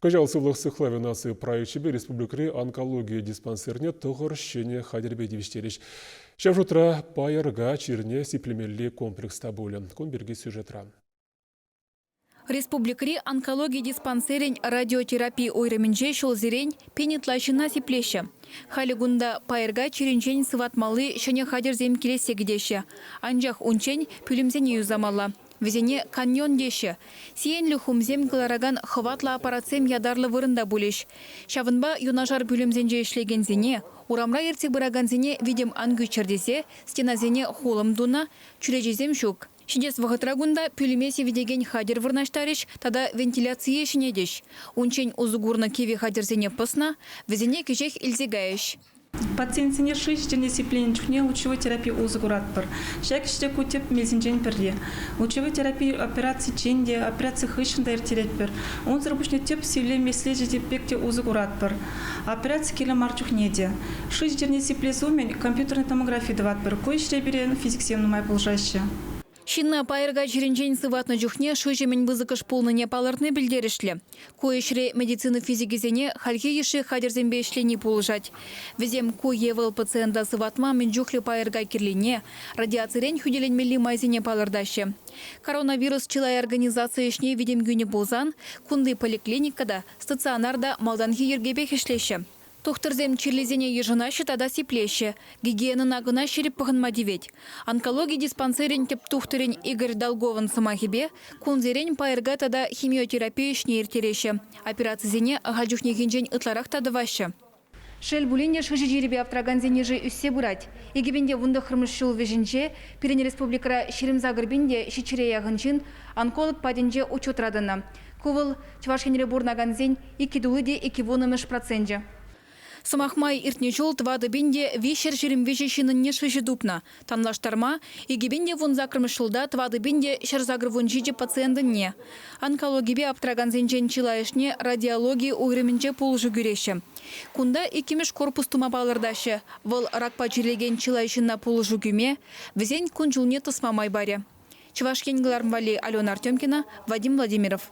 Кӑҫал сывлӑх сыхлавӗ наци проекчӗпе республикӑри онкологи диспансерне тӑхӑр ҫӗнӗ хатӗрпе тивӗҫтерӗҫ. Ҫав шутра пайӑрка чирне сиплемелли комплекс та пулӗ. Кун пирки сюжетра. Республикӑри онкологи диспансерӗн радиотерапи уйрӑмӗнче ҫулсерен пин ытла ҫынна сиплеҫҫӗ. Халӗ кунта пайӑрка чирӗнчен сыватмалли ҫӗнӗ хатӗрсем килессе кӗтеҫҫӗ. Анчах унччен пӳлӗмсене юсамалла. Вӗсене каньон теҫҫӗ. Сиенлӗ хумсем кӑларакан хӑватлӑ аппаратсем ятарлӑ вырӑнта пулӗҫ. Ҫавӑнпа юнашар пӳлӗмсенче ӗҫлекенсене, урамра иртсе пыракансене витӗм ан кӳччӗр тесе стенасене хулӑм тунӑ, чӳречесем ҫук. Ҫитес вӑхӑтра кунта пӳлӗме сивӗтекен хатӗр вырнаҫтарӗҫ тата вентиляцие ҫӗнетӗҫ. Унччен усӑ курнӑ кивӗ хатӗрсене пӑснӑ, вӗсене кӗҫех илсе кайӗҫ. Пациентсене шыҫӑ чирне сипленӗ чухне лучевой терапи усӑ куратпӑр. Ҫак ӗҫре ку тӗп мелсенчен пӗри. Лучевой терапи операциччен те, операци хыҫҫӑн та ирттеретпӗр. Унсӑр пуҫне тӗп сивлев меслечӗ пек те усӑ куратпӑр. Операци кирлӗ мар чухне те. Шыҫӑ чирне сиплес умӗн компьютернӑй томографи тӑватпӑр. Ку ӗҫре пире физиксем нумай пулӑшаҫҫӗ. Ҫынна пайӑрка чирӗнчен сыватнӑ чухне шыҫӑ мӗн пысӑкӑш пулнине палӑртни пӗлтерӗшлӗ. Ку ӗҫре медицина физикӗсене хальхи йышши хатӗрсемпе ӗҫлени пулӑшать. Вӗсем ку е вӑл пациента сыватма мӗн чухлӗ пайӑрка кирлине, радиацирен хӳтӗленмелли майсене палӑртаҫҫӗ. Коронавирус чылай организаци ӗҫне витӗм кӳнӗ пулсан кунти поликлиника та, стационар та малтанхи йӗркепех ӗҫлеҫҫӗ. Тухтӑрсем чирлисене йышӑнаҫҫӗ тата сиплеҫҫӗ. Гигиенӑна кӑна ҫирӗп пӑхӑнма тивет. Онкологи диспансерӗн тӗп тухтӑрӗн Игорь Долговӑн сӑмахӗпе, кунсерен пайӑрка тата химиотерапи ӗҫне ирттереҫҫӗ. Операцисене ахаль чухнехинчен ытларах та тӑваҫҫӗ. Шел пулин те, шыҫӑ чирӗпе аптӑракансен йышӗ ӳссе пырать. 2019 ҫул вӗҫӗнче пирӗн республикӑра 28 пин те ҫиччӗре яхӑн ҫын онколог патӗнче учетра тӑнӑ. Ку вӑл Чӑваш Енре пурӑнакансен иккӗ тулли те иккӗ вуннӑмӗш проценчӗ. Сӑмах май, иртнӗ ҫул 4 пин те 323 ҫыннӑнне шыҫӑ тупнӑ. Танлаштарма, 2018-мӗш ҫулта 4 пин те 187 пациентӑнне. Онкологипе аптӑракансенчен чылайӑшне радиологи уйрӑмӗнче пулӑшу кӳреҫҫӗ. Кунта иккӗмӗш корпус тума палӑртаҫҫӗ. Вӑл ракпа чирлекен чылай ҫынна пулӑшу кӳме, вӗсен кун-ҫулне тӑсма май парӗ. Чӑваш Ен кӑларӑм валли Алена Артемкина, Вадим Владимиров.